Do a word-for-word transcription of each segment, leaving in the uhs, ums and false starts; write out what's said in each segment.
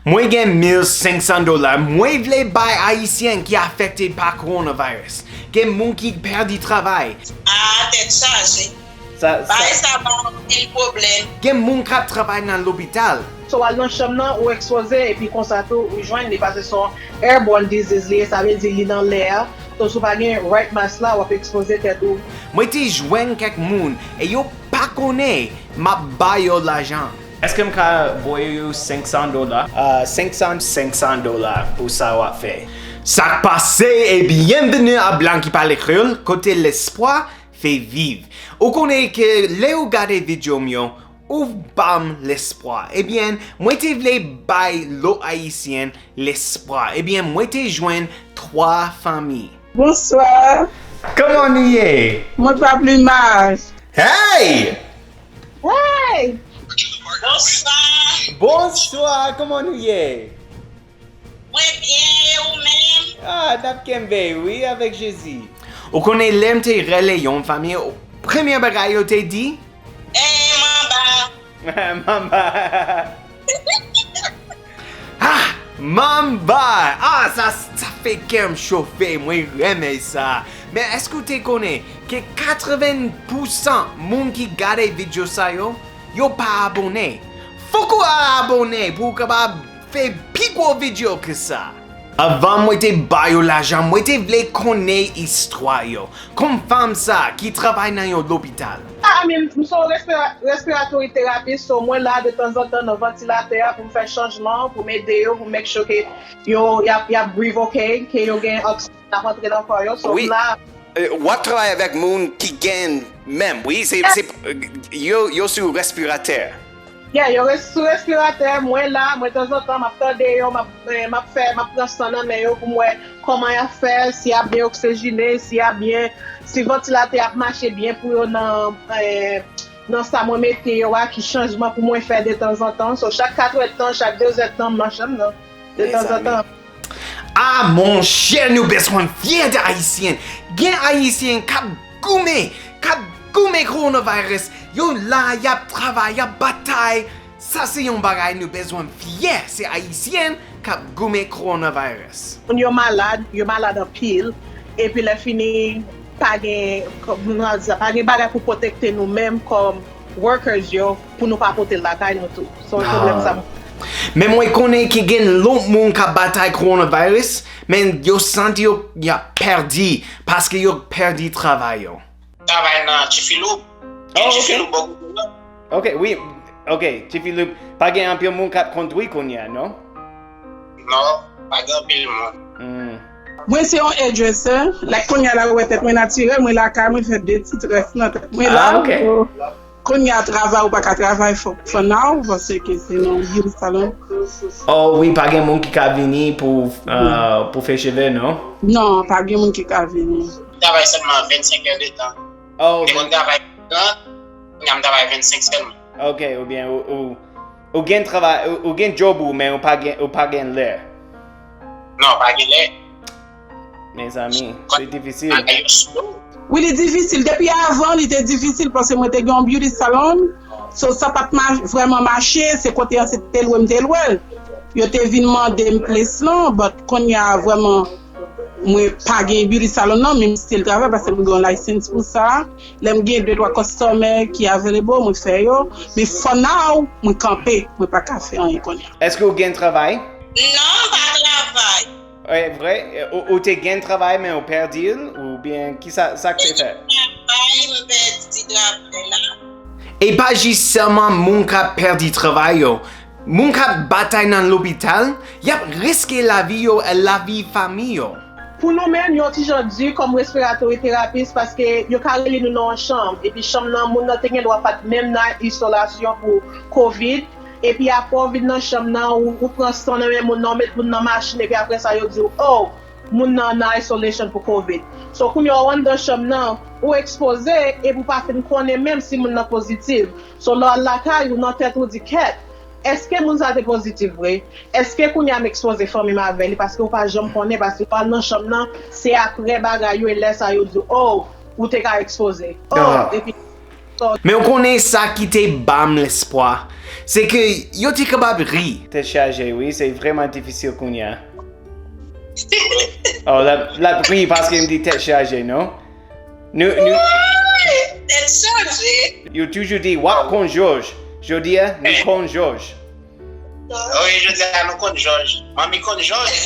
Mwen gen mil senk san dola mwen vle bay Ayisyen ki afekte pa coronavirus. Gen moun ki pèdi travay. Ah, tèt chaje. Sa, sa, Bagay sa ba w anpil pwoblèm. Gen moun k ap travay nan lopital. So, w al nan chanm nan, ou ekspoze, epi konsa tou, ou jwenn li, paske se yon airborne disease li ye, sa vle di li nan lè a. So, si w pa gen right mask la, w ap ekspoze tèt ou. Mwen te jwenn kèk moun, e yo pa konnen m ap ba yo lajan. Èske m ka voye yo senk san dola? Ah, senk san, senk san dola pou sa w ap fè. Sa k pase e byenveni a Blan ki pale kreyòl, kote lespwa fè viv. Ou konnen ke lè ou gade videyo m yo, ou ban m lespwa. Ebyen, mwen te vle bay lòt Ayisyen lespwa. Ebyen, mwen te jwenn twa fanmi. Bonswa. Kòman nou ye? Mwen pa plimaj. Hey! Hey! Bonswa. Bonswa, kòman nou ye? Mwen byen, e ou menm? Ah, n ap kenbe, wi, avèk Jezi. Ou konnen lè m te rele yon fanmi, premye bagay yo te di? Eh, manba. Manba. Ah, manba. Ah, sa, sa fè kè m chofe, mwen renmen sa. Men èske w te konnen ke katreven pousan moun ki gade videyo sa yo, yo pa abòne? Fòk ou abòne pou w kapab fè pi gwo videyo ke sa. Avan mwen te ba yo lajan, mwen te vle konnen istwa yo. Kòm fanm sa ki travay nan yon lopital. Ah, I mean, m se yon respira-, respiratory therapist, so mwen la detanzantan nan vantilatè a pou m fè chanjman, pou m ede yo, pou m make sure ke yo, y ap, y ap breathe ok, ke yo gen oksijèn k ap antre nan kò yo. So, wi, m la. Eh, w ap travay avèk moun ki gen menm, wi, se, se, eh, yo, yo sou respiratè. Yeah, yo res-, sou respiratè, mwen la, mwen tanzantan, m ap tande yo, m ap, eh, m ap fè, m ap pran san nan men yo pou m wè kòman y ap fè, si y ap byen oksijine, si y ap byen, si vantilatè ap mache byen pou yo nan, eh, nan sa mwen mete yo a, ki chanjman pou mwen fè detanzantan. So, chak katrèdtan, chak dezèdtan, m nan chanm nan, detanzantan. Ah, monchè, nou bezwen fyè de Ayisyen. Gen Ayisyen k ap goumen, k ap goumen coronavirus. Yo la, y ap travay, y ap batay. Sa se yon bagay nou bezwen fyè. Se Ayisyen k ap goumen coronavirus. Moun yo malad, yo malad anpil. Epi lè fini, pa gen, kòm nou di sa, pa gen bagay pou pwotekte nou menm kòm workers yo pou nou pa pote l lakay nou tou. Se yon pwoblèm sa. Men mwen konnen ke gen lòt moun k ap batay coronavirus, men yo santi yo, y ap pèdi paske yo pèdi travay yo. Travay nan Tifiloup. Oh, ok. Tifiloup bò kote la. Ok, wi. Ok, Tifiloup. Pa gen anpil moun k ap kondwi kounye a, non? Non, pa gen anpil moun. Hmm. Mwen se yon hairdresser. Like, kounye a la, ou wè tèt mwen natirèl, mwen lakay, mwen fè de ti très nan tèt mwen la. Ah, ok. So, kounye a travay, ou pa ka travay for, for now, paske se nan beauty salon. Oh, wi, pa gen moun ki ka vini pou, euh, pou fè cheve, non? Non, pa gen moun ki ka vini. M travay sèlman vennsenk è de tan. Oh, m te konn travay trant, kounye a m travay vennsenk sèlman. Ok, oubyen ou, ou, ou gen travay, ou, ou gen job ou, men ou pa gen, ou pa gen lè. Non, pa gen lè. Mezanmi, se difisil. Bagay yo slow. Wi, li difisil. Depi avan, li te difisil paske mwen te gen yon beauty salon. So, sa pa t ma-, vrèman mache. Se kote an se te lwe m te lwe l. Yo te vin mande m plis lan, but kounye a vrèman, mwen pa gen beauty salon non, men m still travay paske m gen yon license pou sa. Lè m gen de twa customer ki available, mwen fè yo. Men for now, mwen kanpe. Mwen pa ka fè anyen kounye a. Èske ou gen travay? Non, m pa travay. E vre? Ou, ou te gen travay, men ou pèdi l? Oubyen, kisa, sa k te fèt? Travay, m pèdi travay la. E pa jis sèlman moun k ap pèdi travay yo. Moun k ap batay nan lopital, y ap riske lavi yo e lavi fanmi yo. Pou nou menm, yon ti jan di kòm respiratory therapist, paske yo ka rele nou nan yon chanm, epi chanm nan, moun nan te gen dwa pa t menm nan izolasyon pou kovid, epi apre w vin nan chanm nan, ou, ou pran san nan men moun nan, ou met moun nan machin, epi apre sa, yo di w, oh, moun nan nan isolation pou kovid. So, kounye a, w anndan chanm nan, ou ekspoze, epi w pa fin konnen menm si moun nan pozitif. So, lè w al lakay ou, nan tèt ou di, kèt, èske moun sa te pozitif vre? Èske kounye a m ekspoze fanmi m avè li? Paske ou pa janm konnen, paske w al nan chanm nan, se apre bagay yo, e lè sa yo di w, oh, ou te ka ekspoze. Oh, epi, Men w konnen sa ki te ban m lespwa, se ke yo te kapab ri. Tèt chaje, wi, se vrèman difisil kounye a. Oh, l ap, l ap ri paske m di tèt chaje, non? Nou, nou, Woy! Tèt chaje! Yo toujou di, w ap konn jòj. Jodi a, nou konn jòj. Wi, jodi a, nou konn jòj. Manmi konn jòj.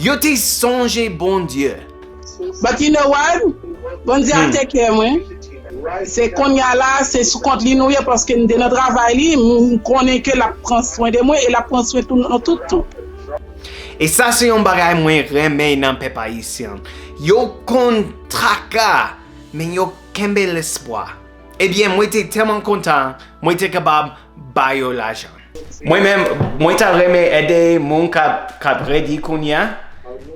Yo te sonje Bondye. But you know what? Bondye ap take care mwen. Se kounye a la, se sou kont li nou ye, paske m te nan travay li, m konnen ke l ap pran swen de mwen e l ap pran swen tou nou tout tou. E sa se yon bagay mwen renmen nan pèp ayisyen. Yo konn traka, men yo kenbe lespwa. Ebyen, mwen te tèlman kontan, mwen te kapab ba yo lajan. Mwen menm, mwen ta renmen ede moun k ap, k ap redi kounye a.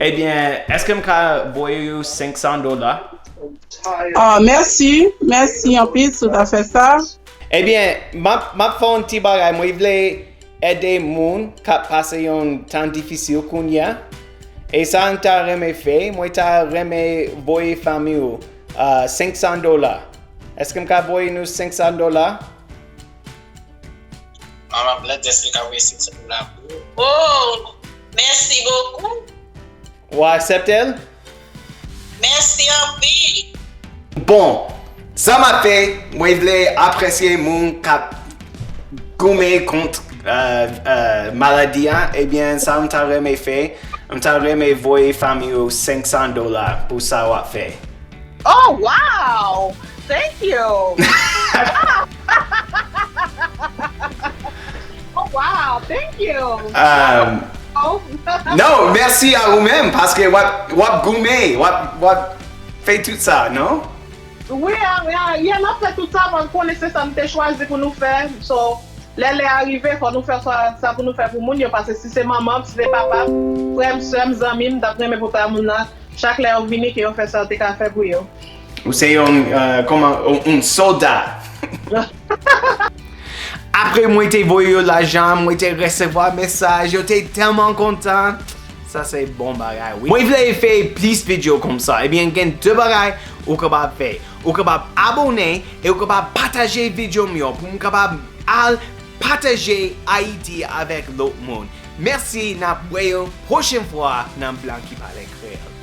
Ebyen, èske m ka voye yo senk san dola? Ah, mèsi, mèsi anpil si w ta fè sa. Ebyen, m ap, m ap fè yon ti bagay. Mwen vle ede moun k ap pase yon tan difisil kounye a. E sa m ta renmen fè, mwen ta renmen voye fanmi w, ah, senk san dola. Èske m ka voye nou senk san dola? Manman Blandès li ka voye senk san dola pou ou. Oh, mèsi bokou. Ou aksepte l? Mèsi anpil. Bon, sa m ap fè, mwen vle apresye moun k ap goumen kont, euh, euh, maladi a. Ebyen, sa m ta renmen fè, m ta renmen voye fanmi w senk san dola pou sa w ap fè. Oh, wow! Thank you! Oh, wow! Thank you! Um, Oh. Non, mèsi a ou menm, paske w ap, w ap goumen, w ap, w ap fè tout sa, non? Wi, a, a, yè n ap fè tout sa, paske konnen se sa n te chwazi pou nou fè. So, lè lè a rive, fò nou fè sa, sa pou nou fè pou moun yo, paske si se manman m, si se papa m, frè m, sè m, zanmi m, m t ap renmen pou papa moun nan, chak lè yo vini, ke yo fè sa yo te ka fè pou yo. Ou se yon, euh, kòman, yon, yon sòlda. Apre mwen te voye yo lajan, mwen te resevwa mesaj, yo te tèlman kontan. Sa se bon bagay, wi. Mwen vle fè plis videyo konsa. Ebyen, gen de bagay ou kapab fè. Ou kapab abòne e ou kapab pataje videyo m yo pou m kapab al pataje Ayiti avèk lòt moun. Mèsi, n ap wè yo pwochen fwa nan Blan ki pale kreyòl.